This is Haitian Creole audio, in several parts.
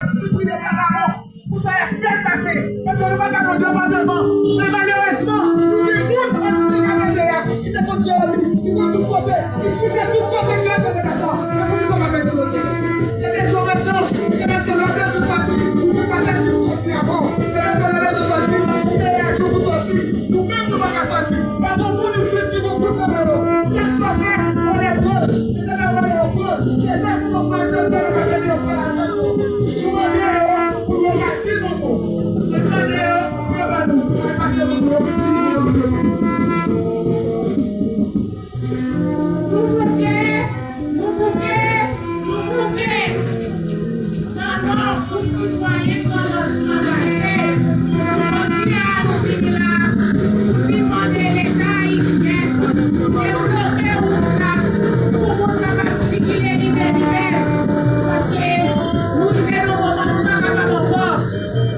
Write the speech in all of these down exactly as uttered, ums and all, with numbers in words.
Sipriye vagabon pou sa y ap fè pase, paske nou pa ka nan depatman. Men malerezman, nou gen moun ann Sendomeng ki te konn Jeremi, ki konn tout kote, ki fouye tout kote ki antre nan depatman. Men pou ki sa pa fè nou soti? Se de jou mechan, se paske lè bezwen soti, nou pa fè nou soti ankò. Se paske lè bezwen soti, peyi a toujou soti. Nou menm nou pa ka soti. Pa gen moun isit ki gon kout nan men yo. Chak sòsyè, on lè gòl. Se te nan wè yo gòl. Se lè ki nou pa tande yo pa tande yo pa tande yo. Nou mande yo pou yo pa di nou tou. Nou mande yo pou yo ba nou. Sa k pase nou tou. Nou bouke, nou bouke, nou bouke. Nan non pou sitwayen Grandans angaje, jodi a nou vin la, nou vin mande Leta ayisyen debloke wout la pou moun kapab sikile libelibè. Paske nou rive nan moman nou pa kapab ankò.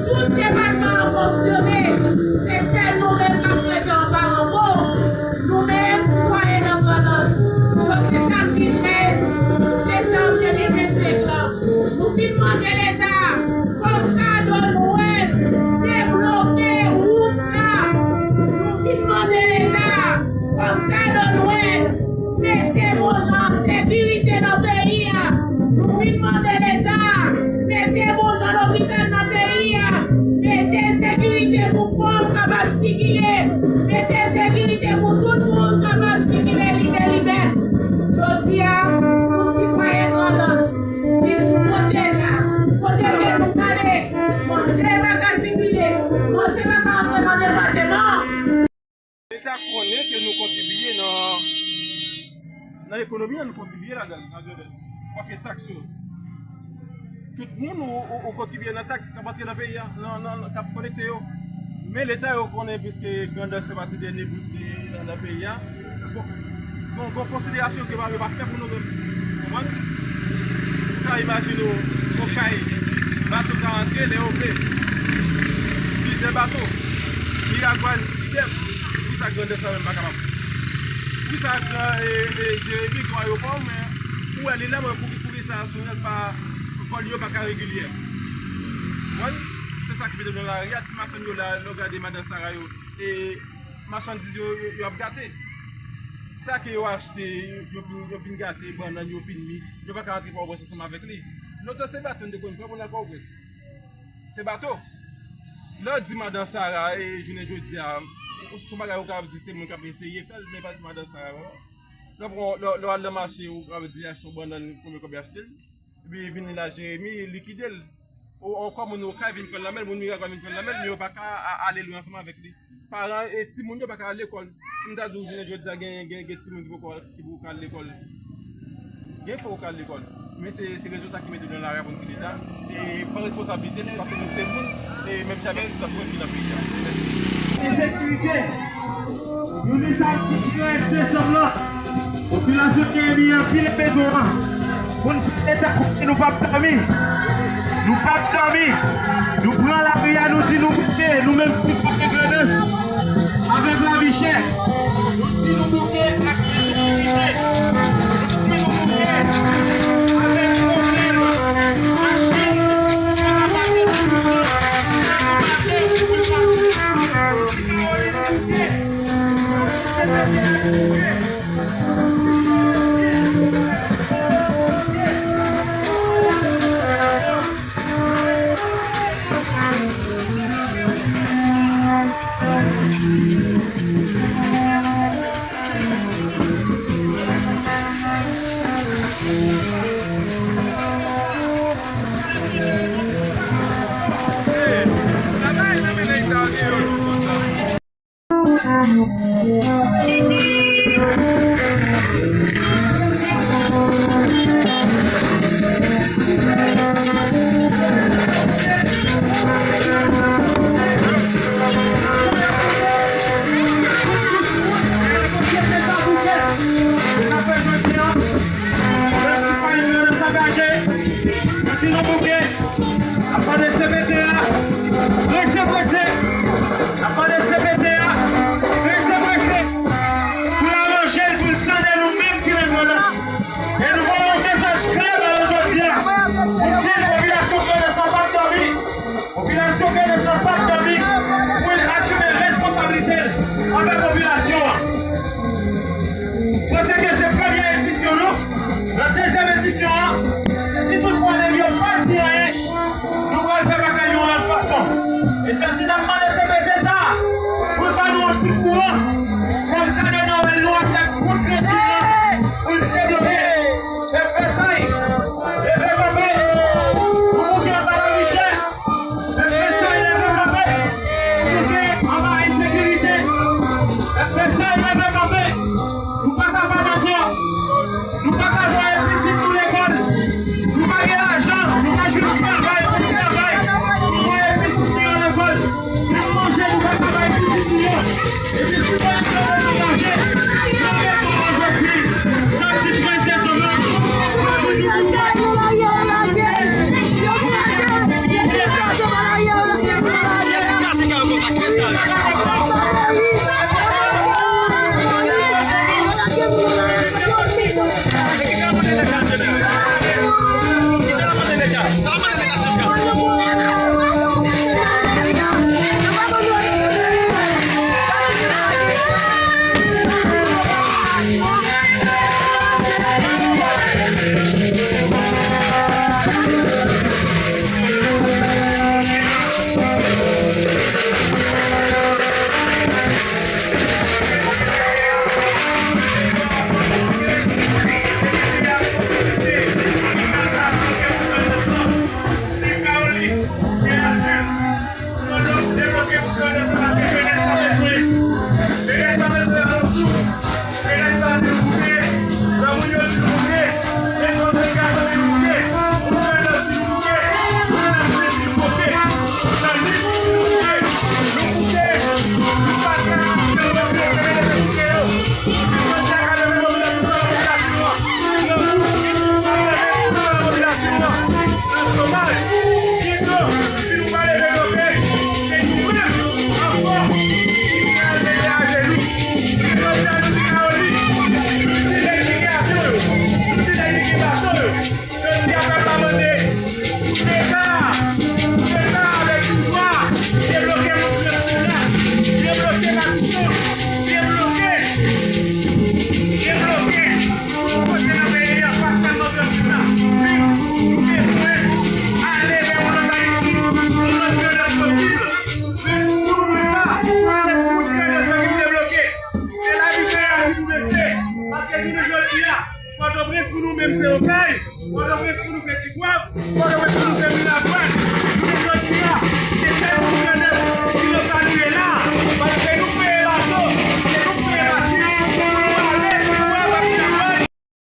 Tout depatman an fonksyone, se sèl nou menm k ap rete anba mango. Nou menm, sitwayen nan Grandans, jodi samdi trèz desanm de mil vennsenk lan, nou vin mande Leta, kòm kado Nwèl, debloke wout la. Nou vin mande Leta, kòm kado Nwèl, mete bon jan sekirite nan peyi a. Nou vin mande Leta, mete bon jan lopital nan peyi a. Mete sekirite pou fanm kapab sikile. Mete sekirite pou tout moun kapab sikile libelibè. Jodi a, nou sitwayen Grandans, vin pou kote la, kote ke nou prale, manje pa ka sikile, manje pa ka antre nan depatman. Leta konnen ke nou kontribiye nan, nan ekonomi an, nou kontribiye ladan l, nan Grandans. Paske taks yo, tout moun ou, ou, ou kontribiye nan taks k ap antre nan peyi a, nan, nan, nan, k ap kolekte yo. Men Leta yo konnen, piske Grandans fè pati dènye bout de, nan, nan peyi a. Bon, bon, bon konsiderasyon ke yo pa fè pou nou menm. Konprann? Ou ka imajine w, Okay, bato ka antre lè yo vle. Plizyè bato. Miragwàn, idèm. Poukisa Grandans la menm pa kapab? Poukisa gran, e, e, Jeremi gen ayewopò, men ou wè li la, men pou, poukisa Sounès pa, vòl yo pa ka regilyè? Konprann? Se sa ki mete nou nan lari a, ti machann yo la, lè w gade madan Sara yo, e machandiz yo, yo, yo ap gate. Sa ke yo achte, yo, yo fin, yo fin gate, bannann yo fin mi, yo pa ka rantre Pòtoprens ansanm avèk li. Lontan se bato n te konn pran pou n al Pòtoprens. Se bato. Lè w di madan Sara, e jounen jodi a, se yon bagay ou kapab di se moun k ap eseye fè l, men pa di madan Sara, non. Lè w pran, lè, lè w al nan mache, ou kapab di achte yon bannann, konbyen kòb yo achte l? Epi vini la Jeremi, likide l. Ou ankò moun Okay vin pran l nan men l, moun Miragwàn vin pran l nan men l, men yo pa ka a-, ale lwen ansanm avèk li. Paran e timoun yo pa ka al lekòl. Si m ta di w jounen jodi a gen, gen, gen timoun ki poko, ki poko al lekòl. Gen poko al lekòl. Men se, se rezon sa ki mete nou nan lari a pou n di Leta e pran responsablite l, paske nou se moun, e menm jan avèk tout lòt moun ki nan peyi a. Mèsi. Ensekirite. Jounen samdi trèz desanm lan, popilasyon Jeremi an anpil beton an. Pou n fè Leta konnen nou p ap dòmi. Nou p ap dòmi. Nou pran lari a, nou di nou bouke, nou menm sitwayen Grandans. Avèk lavi chè, nou di nou bouke ak ensekirite. Nou di nou bouke avèk pwoblèm machin ki pa ka pase sou wout lan, pwoblèm bato ki pa ka pase sou wout lan. N ap mande C P T a, prese, prese. N ap mande C P T a, prese, prese, pou l aranje l, pou l tande nou menm ki nan Grandans. E nou voye yon mesaj klè ba yo jodi a, pou di popilasyon Grandans la pa